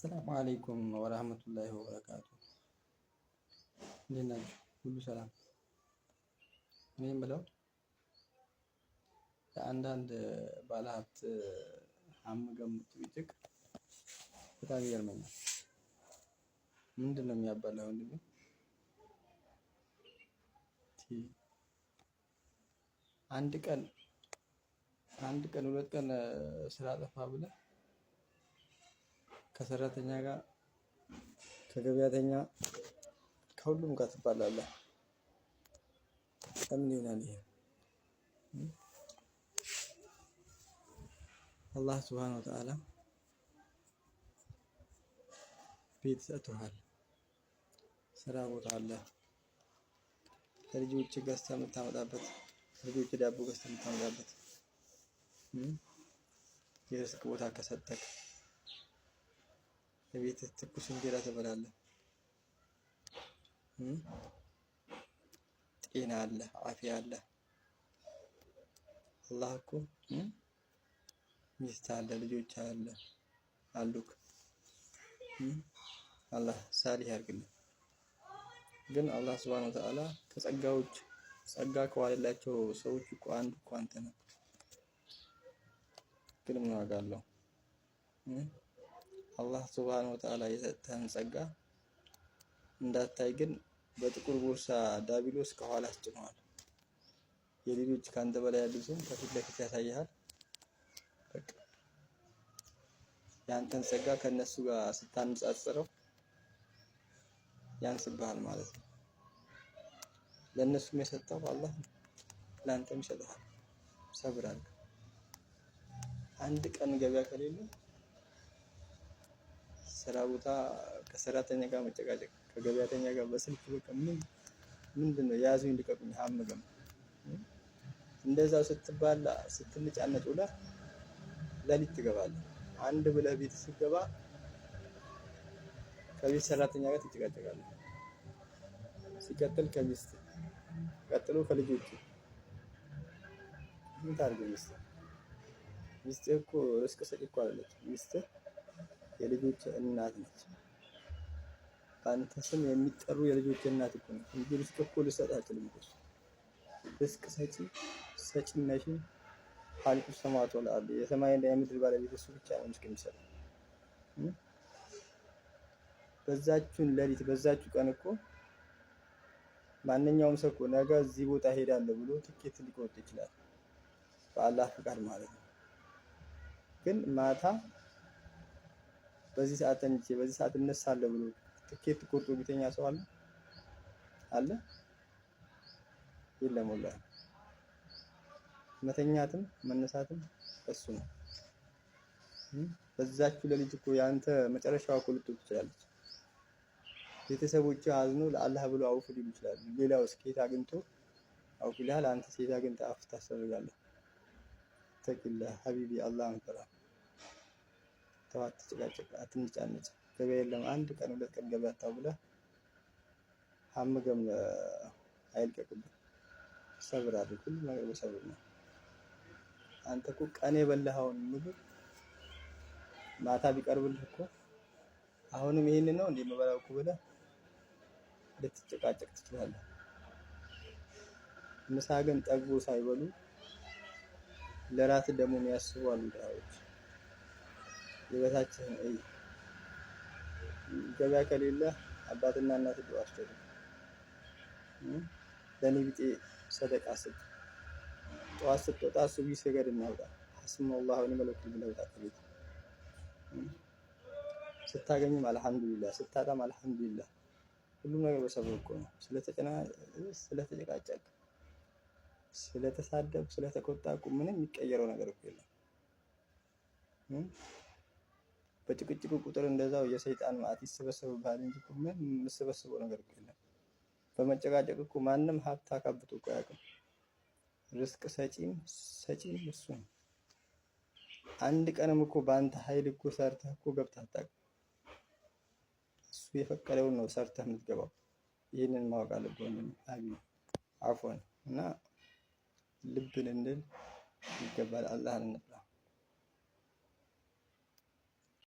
السلام عليكم ورحمة الله وبركاته። እንዴት ናችሁ? ሁሉ ሰላም? እኔ የምለው የአንዳንድ ባለሀብት አምገም ጭቅጭቅ በጣም ይገርመኛል። ምንድን ነው የሚያባላው ወንድሜ? አንድ ቀን አንድ ቀን 2 ቀን ስራ ጠፋ ብለህ ከሰራተኛ ጋር፣ ከገበያተኛ፣ ከሁሉም ጋር ትባላለህ። ለምን ይሆናል ይሄ? አላህ ስብሐነ ወተዓላ ቤት ሰጥቶሃል፣ ስራ ቦታ አለ፣ ለልጆች ገዝተህ የምታመጣበት፣ ለልጆች ዳቦ ገዝተህ የምታመጣበት የርስቅ ቦታ ከሰጠክ የቤትህ ትኩስ እንጀራ ትበላለህ። ጤና አለ፣ አፊያ አለ። አላህ እኮ ሚስት አለ፣ ልጆች አለ አሉክ። አላህ ሳሊህ ያድርግልን። ግን አላህ ስብሐነ ወተዓላ ከጸጋዎች ጸጋ ከዋለላቸው ሰዎች እኮ አንዱ እኮ አንተ ነህ። ግን ምን ዋጋ አለው? አላህ ስብሐነ ወተዓላ የሰጠህን ጸጋ እንዳታይ ግን በጥቁር ቦርሳ ዳቢሎስ ከኋላ አስጭነዋል። የሌሎች ከአንተ በላይ ያሉትን ከፊት ለፊት ያሳይሃል። በቃ የአንተን ጸጋ ከእነሱ ጋር ስታነጻጽረው ያንስብሃል ማለት ነው። ለእነሱም የሰጠው አላህ ለአንተም ይሰጥሃል። ሰብር አድርግ። አንድ ቀን ገበያ ከሌለ ስራ ቦታ ከሰራተኛ ጋር መጨቃጨቅ፣ ከገበያተኛ ጋር በስልክ በቃ ምን ምንድን ነው የያዙኝ ልቀቁኝ አምገም እንደዛው ስትባላ ስትንጫነጭ ውለህ ለሊት ትገባለህ። አንድ ብለህ ቤት ስትገባ ከቤት ሰራተኛ ጋር ትጨቃጨቃለህ። ሲቀጥል ከሚስት፣ ቀጥሎ ከልጆቹ። ምን ታድርግ ሚስት? ሚስትህ እኮ ርስቅ ሰጪ እኮ አይደለችም። ሚስትህ የልጆች እናት ነች። በአንተ ስም የሚጠሩ የልጆች እናት እኮ ነች እንጂ ርስቅ እኮ ልሰጥ አልችልም እኮ። ርስቅ ሰጪ ሰጪነሽ ኻሊቁ ሰማዋት ወልአርድ የሰማይና የምድር ባለቤት እሱ ብቻ ነው ርስቅ የሚሰጠው። በዛችሁን ሌሊት በዛችሁ ቀን እኮ ማንኛውም ሰው እኮ ነገ እዚህ ቦታ ሄዳለሁ ብሎ ትኬት ሊቆርጥ ይችላል፣ በአላህ ፍቃድ ማለት ነው። ግን ማታ በዚህ ሰዓት ተኝቼ በዚህ ሰዓት እነሳለሁ ብሎ ትኬት ቆርጦ ቢተኛ ሰው አለ አለ? የለም። ወላሂ መተኛትም መነሳትም እሱ ነው። በዛችሁ ለልጅ እኮ ያንተ መጨረሻዋ እኮ ልትሆን ትችላለች። ቤተሰቦች አዝኖ ለአላህ ብሎ አውፍ ሊሉ ይችላሉ። ሌላው ሴት አግኝቶ አውፍ ይልሃል። አንተ ሴት አግኝተህ አፍ ታስደርጋለህ። ተቂላህ ሀቢቢ፣ አላህን ፍራ። ተው፣ አትጨቃጨቅ፣ አትንጫነጭ። ገበያ የለም አንድ ቀን 2 ቀን ገበያ አታው ብለህ ሀምገም አይልቀቅብህ። ሰብር አድርግ። ሁሉም ነገር በሰብር ነው። አንተ እኮ ቀን የበላኸውን ምግብ ማታ ቢቀርብልህ እኮ አሁንም ይሄንን ነው እንዴ የምበላው እኮ ብለህ ልትጨቃጨቅ ትችላለህ። ምሳ ግን ጠግቦ ሳይበሉ ለራት ደግሞ የሚያስቡ አሉ ድሃዎች። የበታችህን እይ። ገበያ ከሌለ አባትና እናት ዱዓ አስደርግ። ለኔ ቢጤ ሰደቃ ስጥ። ጠዋት ስትወጣ ሱብሂ ስገድ እናውጣ። ሐስቡነላሁ ወኒዕመል ወኪል ብለህ ውጣ ከቤት። ስታገኝም አልሐምዱሊላህ፣ ስታጣም አልሐምዱሊላህ። ሁሉም ነገር በሰብር እኮ ነው። ስለተጨቃጨቅ፣ ስለተሳደብ፣ ስለተቆጣ እኮ ምንም የሚቀየረው ነገር እኮ የለም። በጭቅጭቁ ቁጥር እንደዛው የሰይጣን ማዕት ይሰበሰብብሃል እንጂ እኮ ምን የምሰበስበው ነገር እኮ የለም። በመጨቃጨቅ እኮ ማንም ሀብት አካብቶ እኮ አያውቅም። ርስቅ ሰጪም ሰጪም እሱ ነው። አንድ ቀንም እኮ በአንተ ኃይል እኮ ሰርተህ እኮ ገብተህ አታውቅም። እሱ የፈቀደውን ነው ሰርተህ የምትገባው። ይህንን ማወቅ አለብህ ወንድሜ። አፎን እና ልብ ልንል ይገባል። አላህን እንፍራ።